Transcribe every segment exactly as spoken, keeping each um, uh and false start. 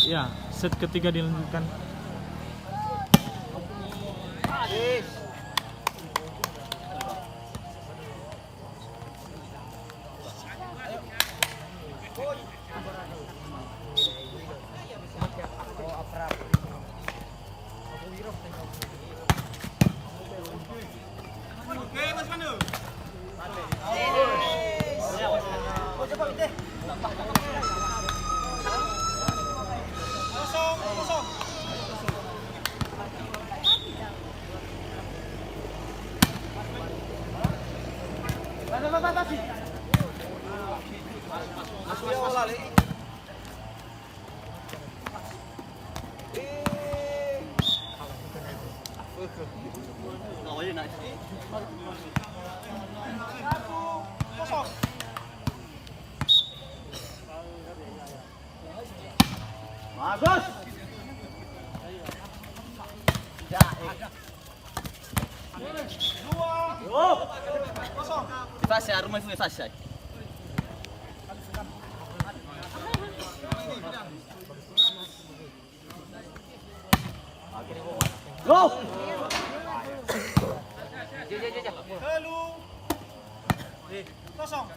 Ya, set ketiga dilanjutkan. Bagus. Dua, kosong. Efasai, arumai fu efasai. Go! Telu, kosong.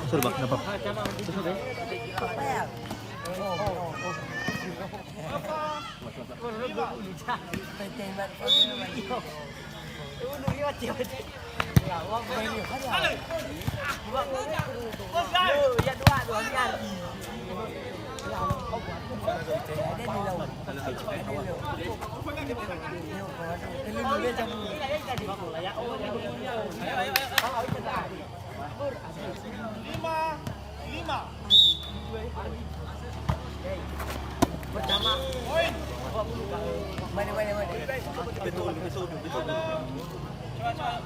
Sorry, Bang, kenapa? Lima, lima. Pertama. Poin. Mana, mana, mana? Betul, betul, betul.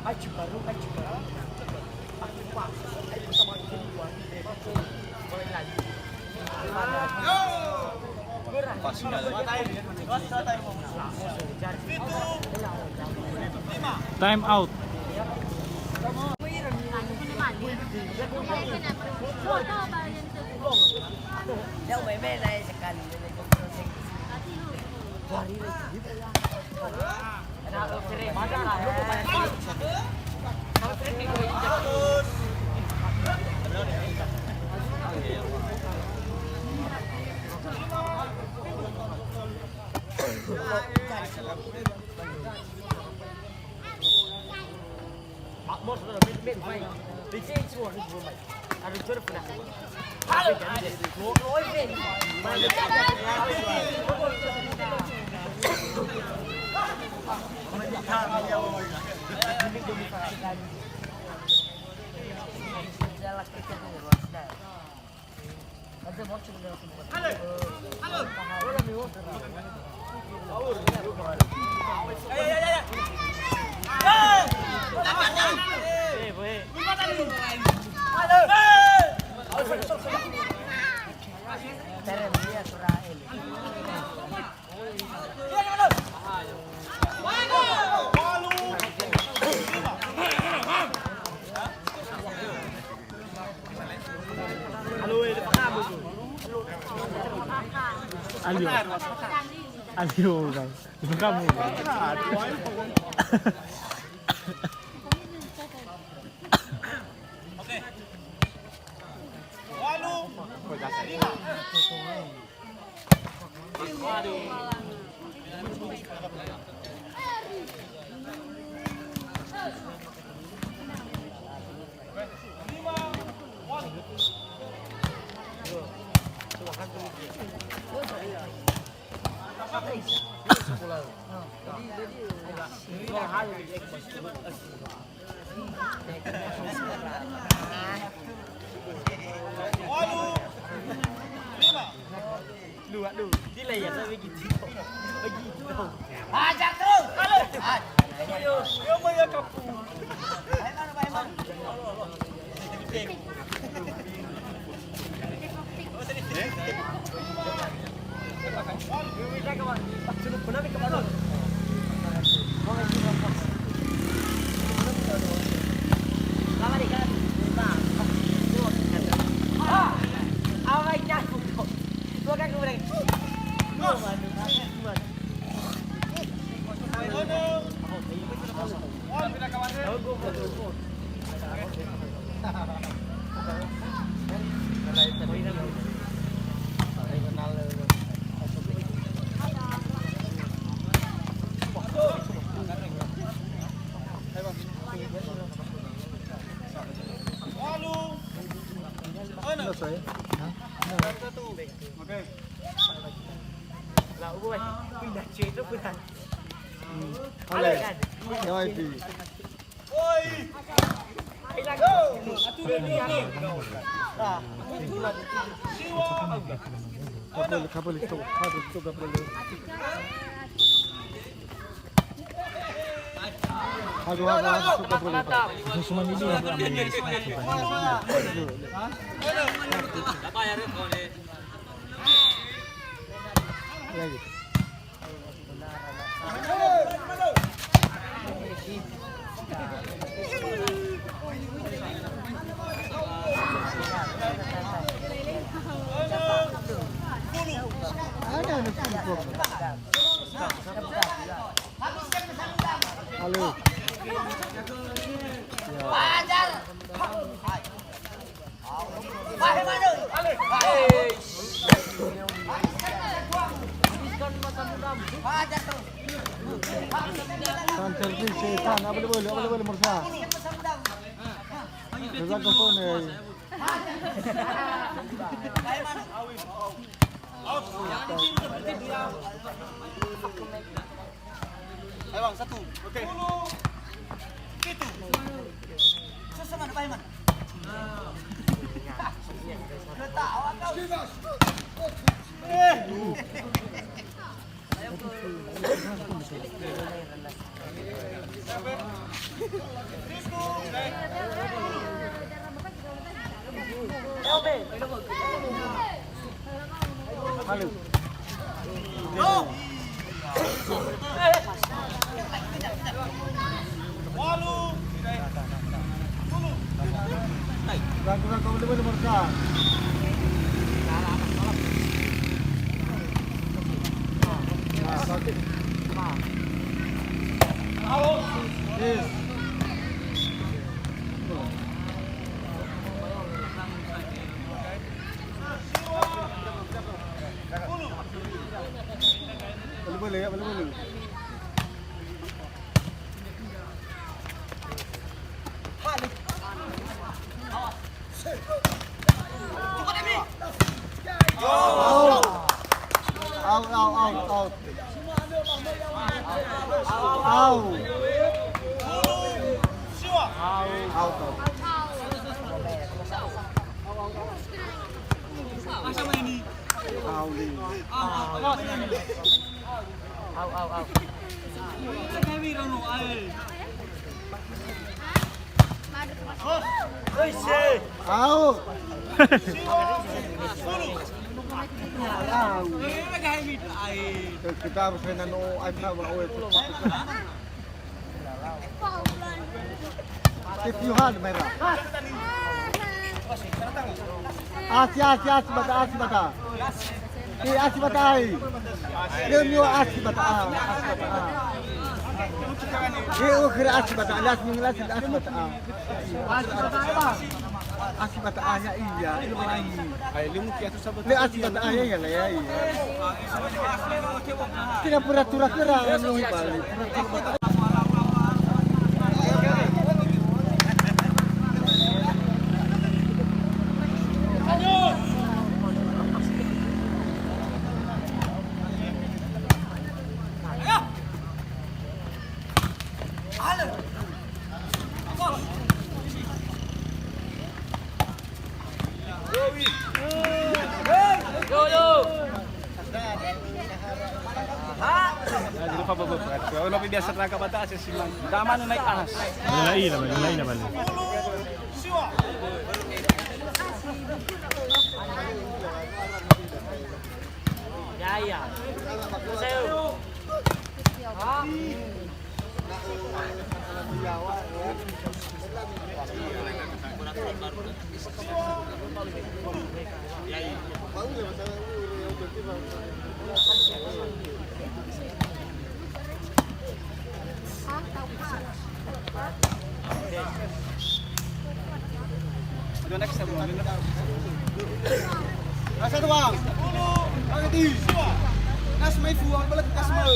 Maju baru, maju baru. Aku pas. Ayo, pertama kedua. Mulai lagi. Time out. Alio. Alio, Bang. Bukan kamu. Oke. Walu. Lima. Lu, aduh, dia lah ya, tak begitu. Begitu. Hajar terus. Halo. Yo, yo, yo, kapu. Oke. Lah, udah. Pindah cuy itu, pindah. Hmm. Halo. Halo, kan? Ya, itu. Oi. Kapal, kapal itu, kapal itu, kapal itu. Aduh, aduh, aduh, suka boleh, Pak. Cuma ini yang kami. Lagi. Ada, ada. Halo. Tan selfie, setan, apa boleh, apa boleh, Mursa. Jazakallah khair. Ayo, Bang, satu. Oke. Itu. Sesama, Pak Iman. Ketawa kau. Eh. Halo. Out, out, out, out. Out. Out, out. Out, out. Au, au, au. Au. Au. Kita harus main anu, ai, tahu, au, au. Tepi Yohan, Mera. Asi, asi, asi bata, asi bata. Eh, asi bata ai. Lö miwa asi bata a, asi bata a. Eh, oh, kira asi bata a, las minggu las asi bata a. Asi bata a ya iya, ilmu lagi. Lö asi bata a ya iya, ya iya. Tidak pura-pura kira, anu, balik. Jadi lupa beberapa. Kalau lebih biasa tenaga bata, saya simak. Daman naik ahas. Mulai, mulai, mulai. Ya, ya. Saya. Rasa doang. Angkat di. Kas mai fuang, balik kas mai.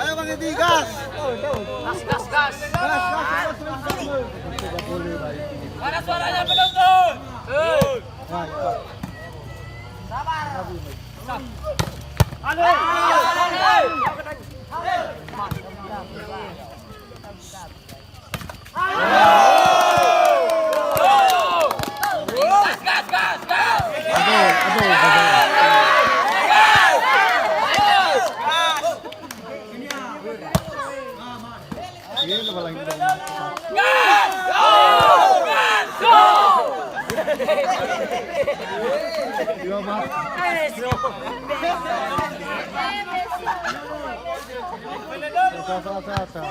Ayo, Bang Edi, gas. Gas, gas, gas. Gas, gas, gas, gas. Mana suaranya, penonton? Hei. Sabar. Ayo. Aduh, aduh, aduh. Ini lagi. Sa, sa, sa, sa.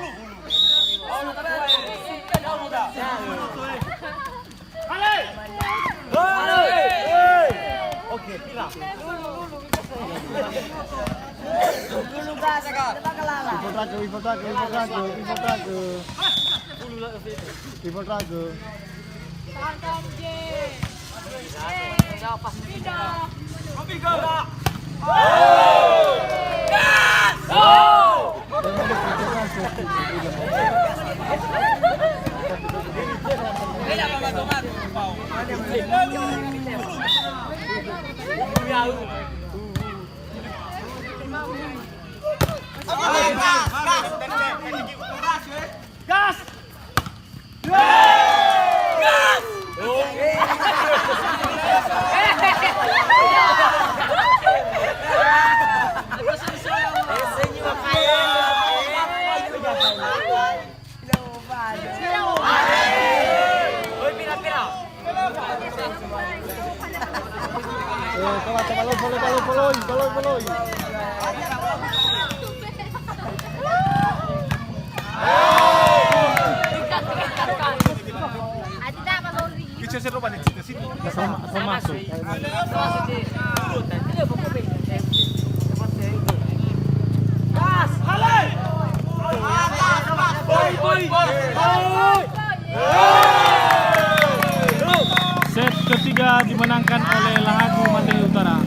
Oke, pira. Ifodragö, ifodragö, ifodragö, ifodragö. Ifodragö. Gas! Eh, tama, tama, loi, loi, loi, loi, loi, loi. Sama, sama masuk. Set ketiga dimenangkan oleh Lahagu Mate Utara.